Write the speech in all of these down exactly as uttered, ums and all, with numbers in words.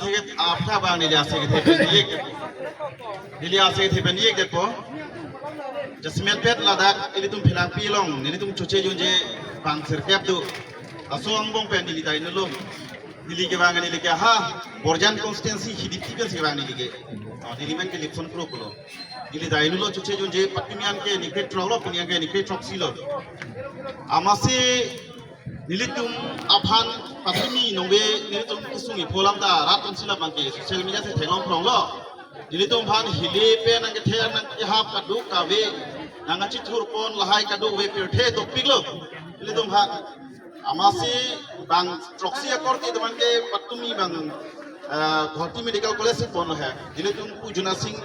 Theket apha bang neli ase kethe pen yek. Neli ase kethe pen yek depo. Jasemet pet ladak ilitum Phelangpi along nelitum choche junje bang sirkep do. Laso angbong pen neli dai nulum. Neli kevang neli ke ha Borjan constituency hidip tipen si kevang neli ke. Oh, neli men ke Lipson Kro pulo. Neli dai nulo choche junje patumi an ke nikre throk lo, pini an ke nikre throksi lo. Amatsi nelitum aphan patumi nongve nelitum kesung ipho alam ta rat atum si labang ke social media si theklong phrong lo. Nelitum aphan hile pen nangkether nangkehap kadokave nangkachithur pon lahai kadokave pirthe dopik lo. Nelitum aphan amatsi bang throksi akorte atum an ke patumi bang, eh, Guwahati Medical College si pon lo he. Nelitum pu Juna Sing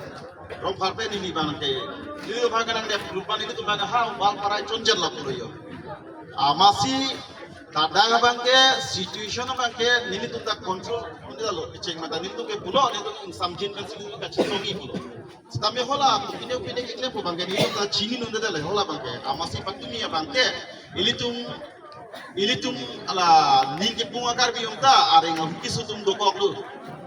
Rongphar pen neli bang ke. Nelitum aphan ke nangdep group an nelitum aphan ha Valparai chonjet lo pulo yo. Amatsi kadang abang ke situation abang ke nelitum ta control neli lo kecheng mata nelitum ke pulo nelitum ingsamjin kan si nelitum kachisongji pulo. Setame hala pine pine keklem pu abang ke nelitum ta chini nunda le hala abang ke. Amatsi patumi abang ke ilitum ilitum ala ning kepung a Karbi atum ta areng ahut keso atum dokok lo.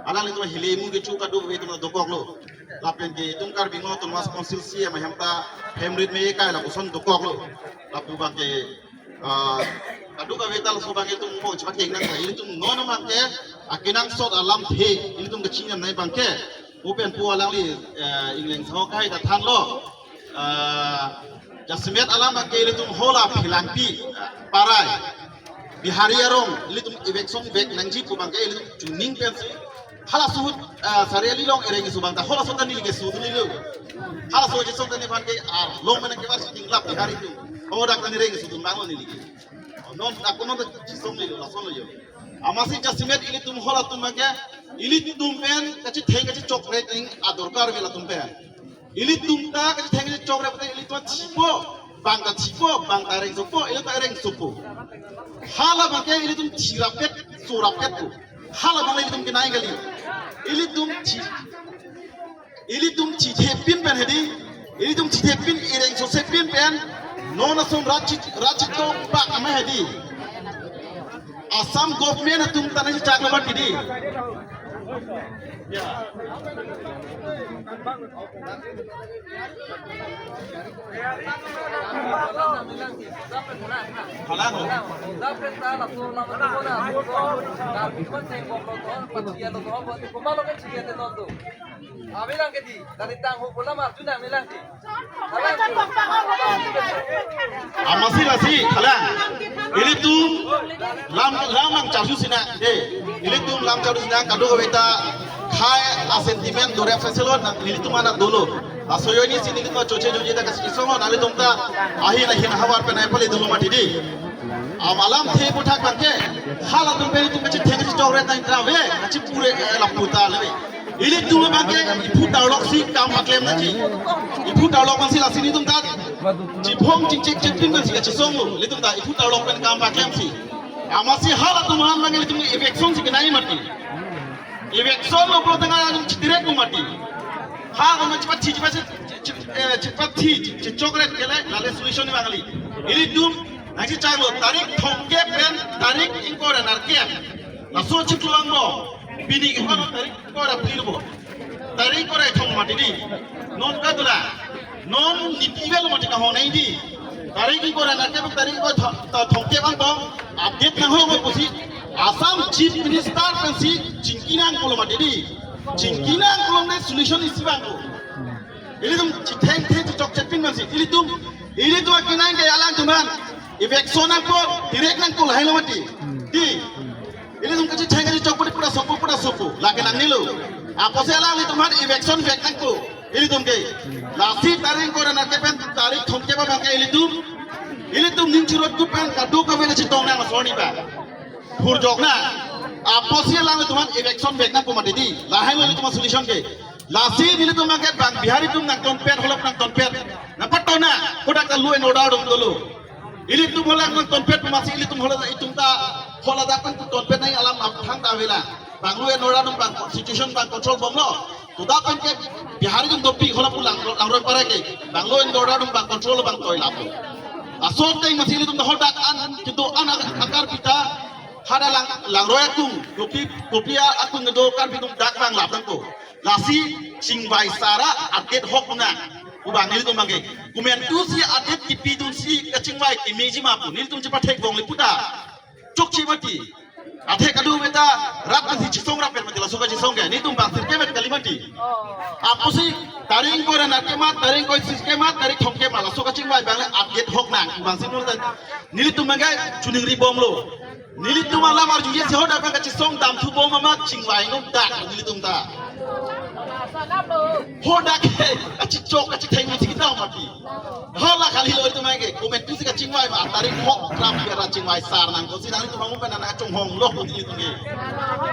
Alanglitum hile mu kecho kadokave atum dokok lo. Lapen ke itum Karbi Anglong Autonomous Council C M ahem ta hem rit me kai lapuson dokok lo. Lapu abang ke, ah, kadokave ta laso abang ke itum mo chepakeng nang kai itum non abang ke akenangsot alamthe ilitum kachinghon nai abang ke. Open pu alangli, eh, ingleng sao kai ta thanlo. Ah, jasemet alam abang ke ilitum hala Phelangpi, ah, Parai, Bihari arong, ilitum eviction vek nangji pu abang ke ilitum chuning pensi. Halaso ahut, ah, Sariali along ereng isu abang ta, halaso ta neli keso tu neli lo. Halaso chisong ta neli aphan ke, ah, long mena kevar si tinglap Bihari atum. Oh, dak ta neli reng isu atum abang lo neli ke. Oh, non, dak non ta chisong neli lo, laso lo yo. Amatsi jasemet ilitum halatum abang ke, ilitum pen, kachitheng kachechokre ning adorkar ave latum pen. Ilitum ta kachitheng kachechokre pute ilitum chipo, bang ta chipo, bang ta rengsopo, ilitum ta rengsopo. Hala abang ke ilitum chirapet, surapet ko. Hala abang ilitum kenai kali. Ilitum chi, ilitum chithepin pen hedi, ilitum chithepin ireng sosepin pen, non ason rachi, rachi tong bak ama hedi. Assam government atum ta nangchak lo mati di. Hala no. Abilang ke di, dari tang ho bola maju nang nilang di. Amatsi lasi, hala. Ilitum lam lam nangcharju sinang, eh. Ilitum lam charju sinang, kadokave ta khai a sentiment dore festival nang ilitum anak dolo. Asoyo ni si nelitum choche junje ta kachisong nelitum ta ahin ahin havar pen ai pale dolo mati di. Am alamthe aputhak abang ke halatum pen itum kachitheng kachechokre ta intra ave, kachipure, eh, lapu ta le. Ilitum abang ke iphu tarlok si kam paklem nangji. Iphu tarlok abang si lasi nelitum ta chiphong chingchek chepin abang si kachisong lo. Ilitum ta iphu tarlok pen kam paklem si. Amatsi halatum aphan abang ilitum eviction si kenai mati. Eviction lo pulo tangka ilitum chitirek ko mati. Ha ko chepathi chepathi, eh, chepathi chechokre ke le lale solution ni bang kali. Ilitum nangchechak lo tarik thomkep pen tarik ingkoi ra nerkep. Laso chiklo angbong. Pini ke kono tarik ingkoi ra phli lo bo. Tarik ingkoi ra thom mati di. Non kadula. Non niti vel mati kahongnei di. Tarik ingkoi ra nerkep tarik ingkoi tho-, tho-, thomkep angbong. Update nang ho mo pusi. Assam Chief Minister pensi chingki nang pulo mati di. Chingki nang pulo ne solution isi bang ko. Ilitum chithengthe chechokchepin pensi. Ilitum, ilitum akenang ke alangtum aphan eviction nangpo, direct nangpo lahai lo mati. Di. Ilitum kachitheng kachechok pura sopo, pura sopo. Lake nangnelo. Apotsi alanglitum aphan eviction vek nangpo. Ilitum ke. Lasi tarik ingkoi ra nerkep pen tarik thomkep abang ke ilitum. Ilitum ning chirot kupen kadokave le chetong nang sorni ba. Phurjok nang. Apotsi alanglitum aphan eviction vek nangpo mati di. Lahai lo ilitum solution ke. Lasi nelitum abang ke bang Bihari atum nangtonpet, holap nangtonpet. Nangpatona, kodak ta law and order atum dolo. Ilitum holak nangtonpet, amatsi ilitum holak itum ta, holak dak pen tonpet nang alam aphan ta avela. Bang law and order atum bang situation bang control bomlo. To dak pen ke Bihari atum dopik holap pulang, langroi pare ke. Bang law and order atum bang control bang toi lapu. Asot teng amatsi ilitum ta hodak an, kedo-an akar pita. Hada lang langroi atum, kopi kopi atum kedo Karbi atum dak vang lap nangkok. Lasi chingvai sar a-date hok nang. Pu abang nelitum abangke. Komantusi a-date kipidunsi kachingvai kemeji ma pu nelitum chepathek vong le puta. Chokche mati. Athe kadokave ta rat mati chisong rap pen mati laso kachisong ke. Nelitum bang sirkevet kali mati. Apotsi tarik ingkoi ra nerkep ma, tarik ingkoi sirkep ma, tarik thomkep ma laso kachingvai abang le a-date hok nang. Pu abangsi nelitum ta nelitum abangke choningri bomlo. Nelitum alam arjuji si hadak abang kachisong damthu bom amat chingvai nonta nelitum ta. Hadak ke kachichok kachitheng si kita mati. Hala kali lo itum abangke komantusi kachingvai ma tarik hok ram biar chingvai sar nangkok si nanglitum abang pen nangchonghong lo nelitum ke.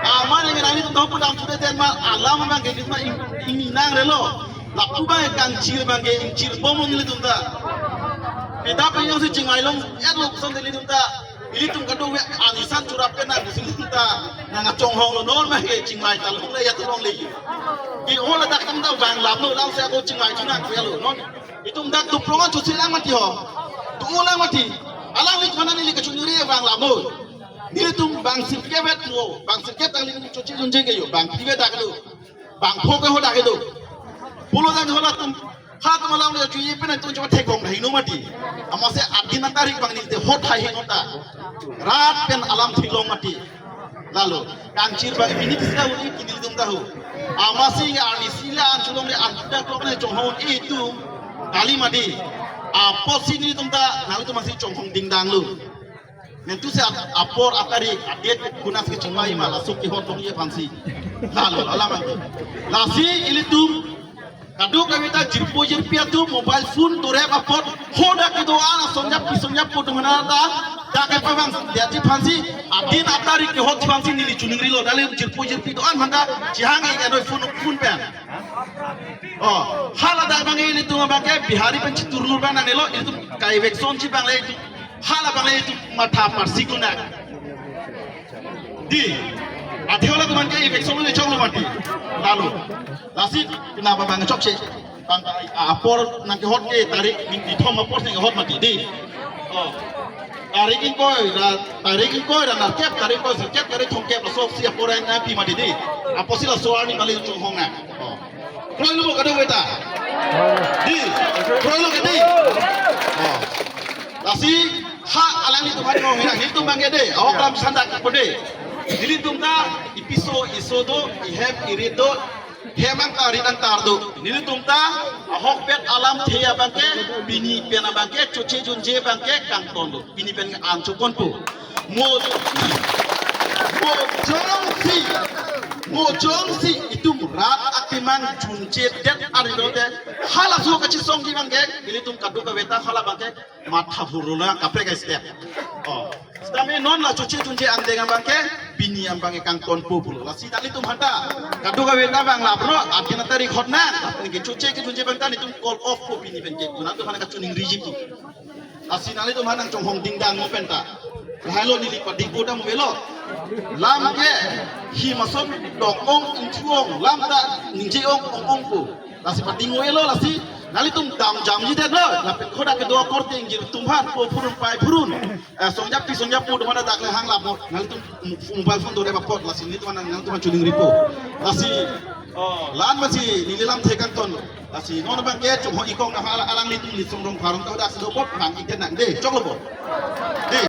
Amat nangli itum ta pu damthu deden ma alam abangke nelitum ta ing- ingni nangrelo. Lapu abangke kangchir abangke ingchir bomlo nelitum ta. Pida pe jongsi chingvai long-etlo puson nelitum ta. Ilitum kadokave anisan churap pen nang ilitum ta nangchonghong lo non ma he chingvai ta longle ya ta longle. Ke hol adak atum ta vang lap lo lang si ako chingvai chuna ko ya lo non. Itum dak Duplong an chotsi lang mati ho. Tu lang mati. Alangli mana neli kachoningri vang lap lo. Nelitum bang sirkevet lo, bang sirkep tangli chotsi junje ke yo, bang phli ave dak lo. Bang pho ke hadak kedo. Pulo dan holatum. Ha atum alam le chuji pen atum chepathek vong dai no mati. Amatsi adin atarik abang neli te hot hai he nonta. Rat pen alam theklong mati. Lalo. Kangchir abang minit sila uli kini itum tahu. Amatsi ya ani sila an chulong le an dak lok le chonghong itum. Kali mati. Apotsi nelitum ta nanglitum amatsi chonghong dingdang lo. Komantusi ap- apor atarik a-date konatsi kachingvai ma laso kehot longji aphansi. Lalo alam abangke. Lasi ilitum kadokave ta jirpo jirpi atum mobile phone dorep apot hadak kedo-an asong jappi song jappo atum hana ta dak kepavang detji aphansi adin atarik kehot aphansi neli choningrilo, dali jirpo jirpi do-an aphanta chihang-ik anoi phone phone pen. Oh, hala dak abangke ilitum abangke Bihari pen chitur lur abang nangnelo, ilitum ka-eviction si abang le itum hala abang le itum matha parsik lo nang. Di. Athe halatum abangke eviction lo chong lo mati. Lalo. Lasi kena abang chokche. Bang a- apor nangkehot ke tarik mingti thom apor nangkehot mati. Di. Oh. Tarik ingkoi ra tarik ingkoi ra nerkep, tarik ingkoi sirkep, tarik thomkep laso si apor nangpi mati di. Apotsi laso arni kali chonghong nang. Oh. Kroilo kadokave ta. Di. Kroilo ke di. Oh. Lasi ha alanglitum aphan mo hina nelitum abangke de. Ahok lam sanda ko de. Nelitum ta ipiso iso do, ihem irit do, hem angtar rit angtar do. Nelitum ta ahokpet alamthe abangke, pini pen abangke chotche junje abangke kangton do. Pini pen an choponpo. Mo, mo jongsi, mo jongsi itum rat akemang junjedet ari lote, halaso kachisongji abangke ilitum kadokave ta hala abangke matha phurlo kaprek step. Oh, sitame non la chotche junje angdeng abangke pini abangke kangtonpo pulo. Lasi nanglitum aphanta kadokave ta vang lap lo, adin atarik hot nang, lapen ke chotche kejunje abangta nelitum call off po pini pen ke. Nanglitum aphanta kachoningriji pu. Lasi nanglitum aphan nangchonghong dingdang mo penta. Lahai lo neli padikpo dam velo. Lam ke hi mason dok-ong ingthu-ong, lam ta ningje-ong ong-ong po. Lasi pading velo lasi nanglitum dam jamji det lo. Lapen hadak kedo akorte ingjir atum aphan po phurun pai phurun. Eh, song jappi song jappo atum aphan dak le hang lap mo. Nanglitum mobile phone dorep apot lasi nelitum aphan nangtum aphan choningripo. Lasi, oh, la-an masi neli lamthe kangton lo. Lasi non abangke chonghong-ik kong na hala alanglitum Litsong Rongphar arong ta hadak si do apot vang-ik det nang de, choklo bo. De,